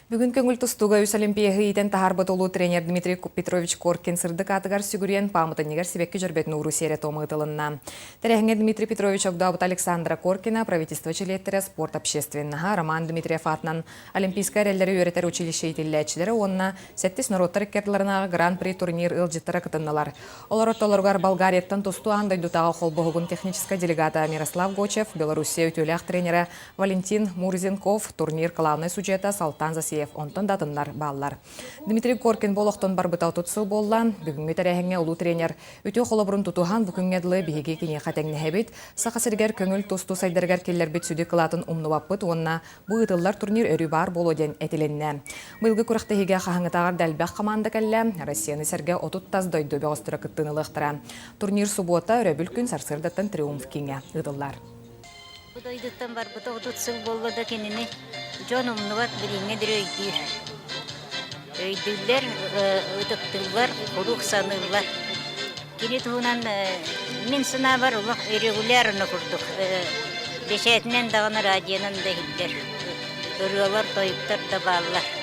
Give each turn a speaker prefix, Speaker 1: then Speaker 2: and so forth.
Speaker 1: Бүгүн көҥүл тустууга үс Олимпиаһы иитэн таһаарбыт улуу тренер Дмитрий Петрович Коркин сырдык аатыгар сүгүрүйэн пааматынньыгар сибэкки дьөрбөтүн ууруу сиэрэ-туома ыытылынна. Тэрээһиҥҥэ Дмитрий Петрович огдообут Александра Коркина, правительство чилиэттэрэ, спорт общественноһа, Роман Дмитриев аатынан Олимпийскай эрэллэри үөрэтэр училище иитиллээччилэрэ уонна сэттис норуоттар икки ардыларынааҕы Гран-при турнир ыалдьыттара кытыннылар. Олор ортолоругар Болгарияттан тустуу аан дойдутааҕы холбоһугун техническэй делегата Мирослав Гочев, Белоруссия үтүөлээх тренерэ Валентин Мурзенков, турнир главнай судьуйата Салтан Засеев, онтон да атыннар бааллар. Дмитрий Коркин бу олохтон барбыта 30 сыл буолла. Бүгүҥҥү тэрээһиҥҥэ улуу тренер үтүө холобурун тутуһан, бу күҥҥэ дылы биһиги киниэхэ тэҥнэһэбит, Саха сиригэр көҥүл тустуу сайдарыгар киллэрбит сүдү кылаатын умнубаппыт уонна бу ыытыллар турнир өрүү баар буолуо диэн этилиннэ. Быйылгы күрэхтэһиигэ хаһааҥҥытааҕар да элбэх хамаанда кэллэ, Россияны сэргэ 30 тас дойду бөҕөстөрө кыттыыны ылыахтара. Турнир субуота, өрөбүл күн сарсыардаттан Триумф кииҥҥэ ыытыллар.
Speaker 2: Бу дойдуттан барбыта 30 сыл буолла да кинини дьон умнубат билиҥҥэ диэри өйдүүр. Өйдүүллэр, ытыктыыллар, куруук саныыллар. Кини туһунан мин санаабар олох регулярно курдук бэчээтинэн даҕаны радионан да иһиллэр. Ырыалар, тойуктар да бааллар.